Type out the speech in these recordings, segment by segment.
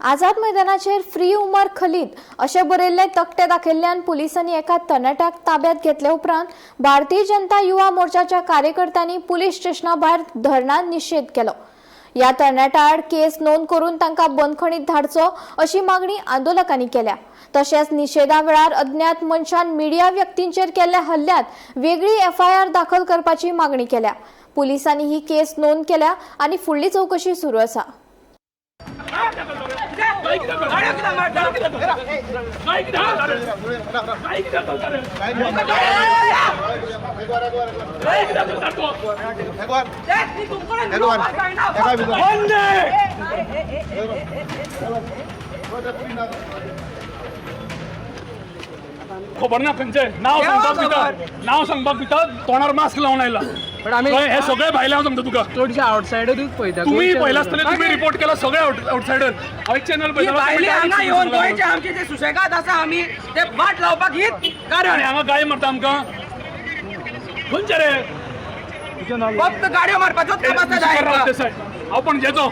आझाद मैदानाचेर फ्री उमर खलीद अशें बरयल्ले तकटे दाखयल्ल्यान पुलिसांनी एका तरणाट्याक ताब्यात घेतले उपरांत भारतीय जनता युवा मोर्चाच्या कार्यकर्त्यांनी पुलीस स्टेशना भायर धरणां निशेध केलो. ह्या तरणाट्या आड केस नोंद करून तांकां बंदखणीत धाडचो अशी मागणी आंदोलकांनी केल्या. तशेंच निशेधा वेळार अज्ञात मनशान मिडिया व्यक्तींचेर केल्ल्या हल्ल्यात वेगळी एफआयआर दाखल करपाची मागणी केल्या. पुलिसांनी ही केस नोंद केल्या आनी फुडली चवकशी सुरू आसा. खबर ना खंयचे नाव सांगपाक भिता, नाव सांगपाक भिता, तोंडार मास्क लावन आयला. पण आमी कळ्ळें? हे सगळे भायले हांव सांगता तुका. चडशे आउटसायडरूच पळयता. तुम्ही पळयला आसतले, तुम्ही रिपोर्ट केला सगळे आउटसायडर. हांव एक चॅनल ही भायली हांगा येवन गोंयचे आमचे जे सुशेगाद आसा, आमी ते वाट लावपाक हीच कारण. आनी हांगा गाय मारता आमकां, खंयचे रे? फक्त गाडयो मारपाचोच काम आसता राव जाय. देसाय, हांव पणजेचो.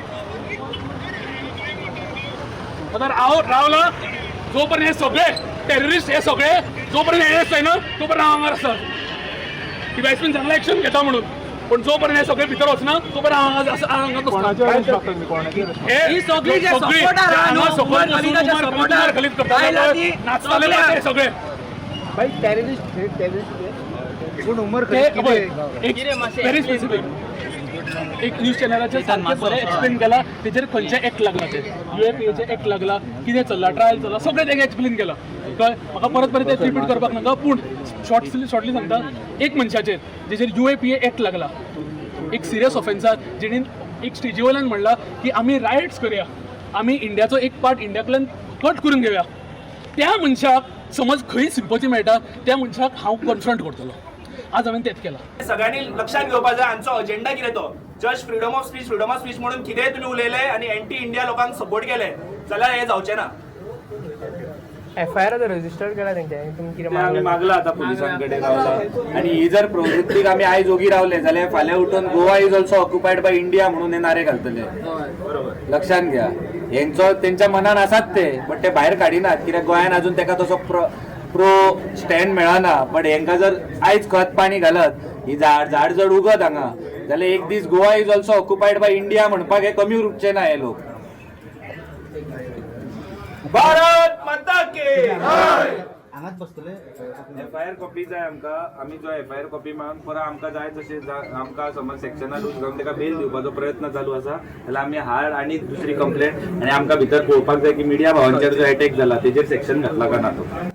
आतां हांव रावला जोपर्यंत हे सगळे टेररिस्ट, हे सगळे जोपर्यंत अरेस्ट जायना तोपर्यंत हांव हांगार आसता. डिवायसमेन चांगला ऍक्शन घेता म्हणून, पण जोपर्यंत हे सगळे भितर वचना तोपर्यंत हांव हांगा हांगाच आसता. हे ही सगळी जे सगळी supporter आहा हांगा न्हू, सकयल उमर बसून खलीदाचे उमर supporter, उमर खलीद करता आयला ती नाचताले सगळे. ते सगळे. पूण उमर ते खलीद पळय, कितें? एक व्हेरी स्पेसिफीक एक न्यूज चॅनलाचेर सारकें बरें एक्सप्लेन केला. तेजेर खंयचे एक्ट लागला, ते युएपीएचे एक्ट लागला, कितें चल्ला, ट्रायल चल्ला, सगळें तेंगे एक्सप्लेन केलां. कळ्ळें म्हाका परत परत तें रिपीट करपाक नाका, पूण शॉर्टली सांगता, एक मनशाचेर जेचेर युएपीए एक्ट लागला, एक सिरियस ऑफेन्सार, जेणेन एक स्टेजी वयल्यान म्हणलां की आमी रायट्स करया, आमी इंडियाचो एक पार्ट इंडियातल्यान कट करून घेवया, त्या मनशाक समज खंय सिंपती मेळटा, त्या मनशाक हांव कन्फ्रंट करतलो. आज हांवें तेंच केलां. सगळ्यांनी लक्षात घेवपाक जाय हांचो अजेंडा कितें तो. Just freedom of speech, freedom of speech म्हणून कितेंय तुमी उलयले आनी एंटी इंडिया लोकांक सपोर्ट केले जाल्यार हें जावचें ना. एफआयआर आतां रजिस्टर केला तेंच्या, तुमी कितें ते आमी मागलां? मागला आता पुलिसांकडे रावला आणि ही जर प्रवृत्तीक आमी आयज ओगी रावले जाल्यार फाल्यां उठून "Goa is also occupied by India" म्हणून हे नारे घालतले. लक्षात घ्या, हेंचो तेंच्या मनान आसात ते, बट ते भायर काडिनात कित्याक गोंयान अजून तेका तसो प्रो स्टँड मेळना. बट हेंकां जर आयज खत पाणी घालत, ही झाड झाड जर उगत हांगा जाल्यार एक दीस "Goa is also occupied by India" म्हणपाक हे कमी उरचे ना हे लोक. भारत माता की! एफआयआर कॉपी जाय आमकां. आमी जो एफआयआर कॉपी मागून परत आमकां जाय तशें आमकां समज सेक्शनाक घालून ताका बेल दिवपाचो प्रयत्न चालू आसा जाल्यार आमी हाड आनी दुसरी कंप्लेंट. आनी आमकां भितर पळोवपाक जाय की मिडिया भावांचेर जो एटॅक जाला तेजेर सेक्शन घातला काय ना तो.